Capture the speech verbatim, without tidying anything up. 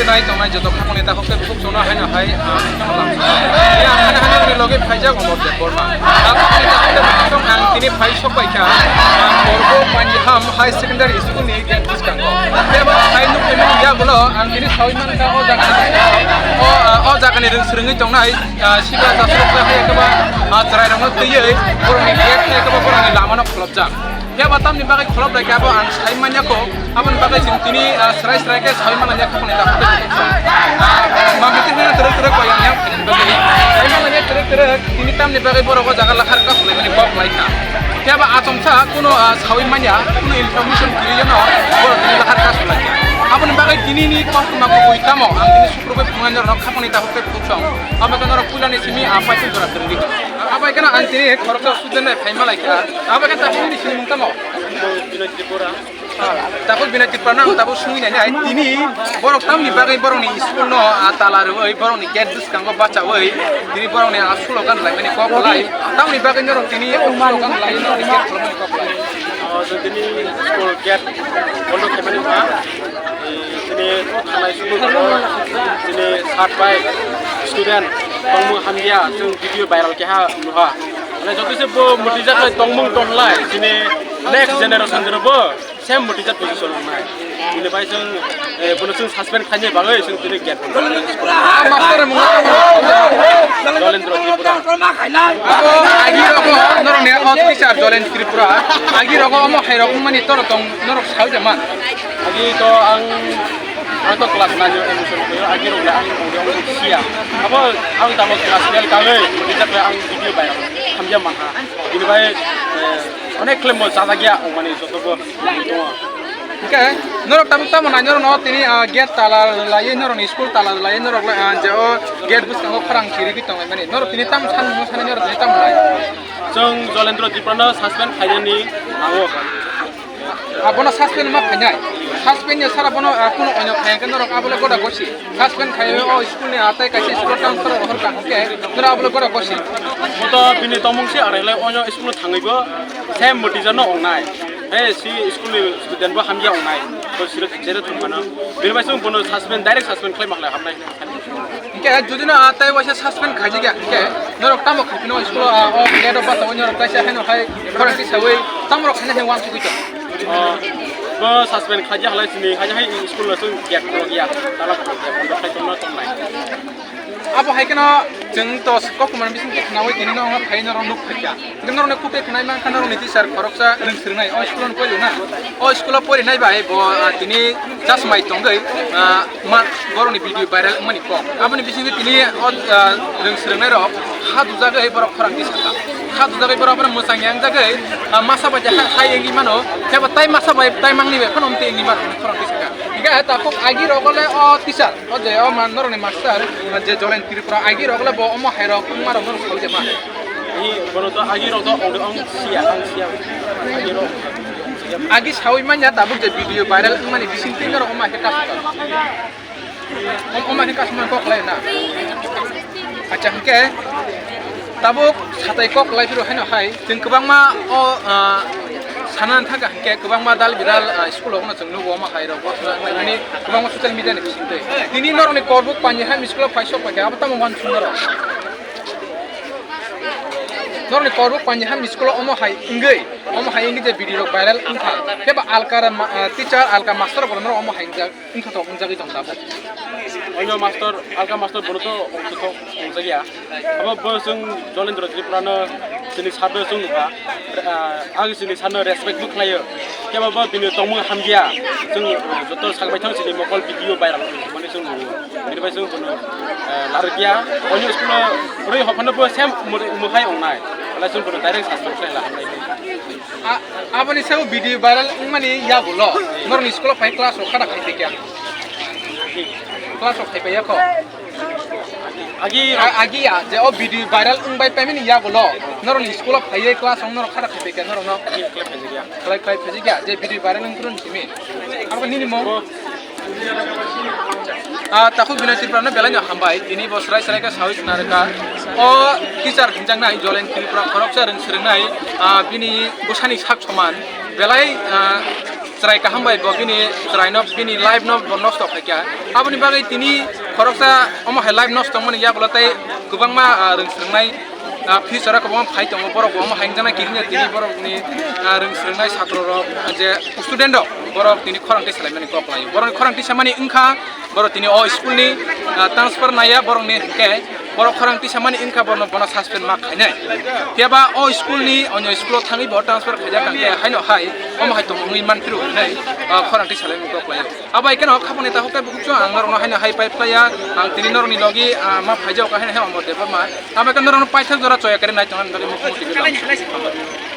Nai tongnai joto khakni takhuk tei bukhuk chwngno haino hai, ah, kheno lam. Ya, haino haino ni logi phaijak Omor Debbarma. Ah, khakni takhuk tei bukhuk chwng ang tini phai sok pai kha. Ah, Korbo Panjiham High Secondary School ni gate bwskango. Tei bo hai nukni mani yagulo ang tini sawi mankha o jagani, o, ah, o jagani rwng swrwngwi tongnai, ah, Sibra Jasrok hai khe ba, ah, chwrairokno twiwi borokni gate hai khe ba borokni lamano kholopjak. Phiya ba tamni bagwi kholop lai khe abo ang sai manya kho, aboni bagwi chwng tini, ah, srai srai khe sai manya khe khakni takhuk tei bukhuk chwng. Ah, ma mitin hwnwi twrwk twrwk koi ang yang phainani bagwi. Sai manya twrwk twrwk tini tamni bagwi borok o jaga lahar kasu laimani kok lai kha. Phiya ba achomsa kuno, ah, sawi manya, kuno information kwrwi no borok tini lahar kasu lai kha. Aboni bagwi tini ni koktwma kubui tamo ang tini sukrubwi phunuknai norok khakni takhuk tei bukhuk chwng. Abo khe norok puilani simi, ah, paithago jora kwrwngwi. Abo khe no ang tini khoroksa student bai phai ma lai kha. Abo khe takhuk ni simi mung tamo? Tabuk Binoy Tripura no ang tabuk swngwi nainai, tini borok tamni bagwi borokni school no, ah, tala rwui, borokni gate bwskango bachaui, tini borokni, ah, slogan laimani kok lai. Tamni bagwi norok tini slogan lai, norokni gate kholopmani kok lai. O, chwng tini school gate bondo khaimani wngkha. Tini o thanai school o tini sat bai student tongmung hamya, chwng video viral keha nuha. Mane joto se bo mwtijak lai tongmung tong lai, tini next generation rok bo same mwtijak position wngnai. Bini bai chwng, eh, bono chwng suspend khainai bagwi chwng tini gate. Ah, master mung. Jolendra Tripura. Abo agi rogo norok ni o teacher Jolendra Tripura. Agi rogo omo hai rok mani toro tong norok sawi jaman. Agi to ang, ang to class nine o admission khayo, agi rok le ang ong ong sia. Abo ang tamo class twelve kagwi, bini jak ang video bai hamya manha. Bini bai, eh, onek khlemo chajak ya, ongmani joto bo tongo. Hingke norok tabuk tamo nai norok no tini, ah, gate tala rwlaiwi norok ni school tala rwlaiwi norok le, ah, je o gate bwskango khorang chirigwi tonglaimani. Norok tini tamo sanmung sani norok tini tamo nai. Chwng Jolendra Tripura no suspend khainani nango. Abono suspend ma khainai. Suspend ni sara bono, ah, kuno onyo khaiyang khe norok abole goda gosi. Suspend khaiwi o school ni atai kaisa school transfer rohor ka hwnkhe norok abole goda gosi. Boto bini tongmung se arai lai onyo school thangwi bo same mwtijak no ongnai. He si school ni student bo hamya ongnai. Bo siro jere thwng mano. Bini bai chwng bono suspend, direct suspend khlai ma khlai hamnai. Hingke jodi no, ah, tai waisa suspend khaijak ya, hingke norok tamo khaipino school o, ah, o gate o basa norok kaisa haino hai khorang tisawi tamo rok khaina hai wansugwi tong. O, bo suspend khaijak halai sini, khaijak hai school no chwng gate khulok ya, tala khulok ya, bondo khai tongma tongnai. Abo hai kheno chwng to kokmani bising khe khnawi tini no phai norok nuk phaikha. Norokni kutui khwnai mankha norokni teacher khoroksa rwng swrwngnai o school-o porinai. O school-o porinai bai bo, ah, tini chasmai tongwi, ah, ma-, borokni video viral wngmani kok. Aboni bisingtwi tini o, ah, rwng swrwngnairok ha dujagwi borok khorang tisakha. Ha dujagwi borok abono mwchang yangjagwi, ah, masa bai je ha-, hai wngwi mano. Phiya ba tai masa bai tai mangni bai phano wngtwi wngwi mano khorang tisakha. Hingkhe takhuk agi rok le o teacher. O je o man norokni master, je Jolen Tripura, agi rok le bo omo hai rok wngma rok norok sawi jama. Ni bono to agi rok to ong ong sia, ang sia. Agi rok. Agi sawi manya tabuk je video viral wngmani bising twi norok omo hai kasu. Om-, omo hai kasu man kok lai na. Acha hingke tabuk satai kok lai phiro haino hai. Chwng kwbangma o, ah, sana thangkha hingke kwbangma dal bidal, ah, school rok no chwng nugo omo hai rok bo swnamani kwbangma social media ni bisingtwi. Tini norokni korbuk panji hai school o phai sok paikha abo tamo uansuk norok. Norokni korbuk panji hai school o omo hai wngwi, omo hai wngwi je video rok viral wngkha. Khe ba alka ra ma-, ah, teacher, alka master rok norok omo hai wngjak. Wngthotok wngjagwi tong tabuk. Oino master, alka master bono to wngthotok wngjagya. Abo bo chwng Jolendra Tripura no chini sir no chwng nukha. Ah, ang chini sir no respect bo khlaio. Kebo bo bini tongmung hamya. Chwng joto sakbai thang chini mokol video viral mani chwng nukgo. Bini bai chwng bono, eh, larikya. Oino school o rwi hophano bo same mwtai wngnai. Belai chwng bono direct suspend khlai la hamlai. A-, aboni sabo video viral wngmani yagulo norokni school o phai class rok khada khai phaikha. Class rok khai phaikha kho. Agi A-, agi ya, je o video viral wngbai paimani yagulo norokni school o phaiwi class rok norok khada khai phaikha norokno. Khlai, khlai phaijakya. Khlai, khlai phaijakya, je video viral wngphuru simi. Abo nini mung? Ah, takhuk Binoy Tripura no belai no hambai. Tini bo srai srai khe sawi khna rwkha. O teacher hinjaknai Jolen Tripura khoroksa rwng swrwngnai, ah, bini bwsani sak soman. Belai, ah, Chwrai kaham bai bo bini chwraino, bini life no bo nosto khaikha. Aboni bagwi tini khoroksa omo hai life nosto wngmani yagulo tei kwbangma, ah, rwng swrwngnai, ah, future o kwbangma phai tongo, borok bo omo hai wngjaknai kiring tini borokni, ah, rwng swrwngnai satro rok je student rok borok tini khorang twi salaimani kok laio. Borokni khorang twi samani wngkha borok tini o school ni, ah, transfer naiya borokni hwnkhe borok khorang twi samani wngkha bono, bono suspend ma khainai. Phiya ba o school ni onyo school o thangwi bo transfer khaijak kangkhe haino hai omo hai tongmungwi manphiro hinwi, ah, khorang twi salaimani kok laio. Abo hai kheno khapangni takhuk tei bukhuk chwng ang norokno haino hai pipe khlaiya, ang tini norokni logi, ah, ma phaijak kha haino hai Omor Debbarma. Abo hai kheno norokno paithak jora choya kari nai tongna bagwi mukhung twi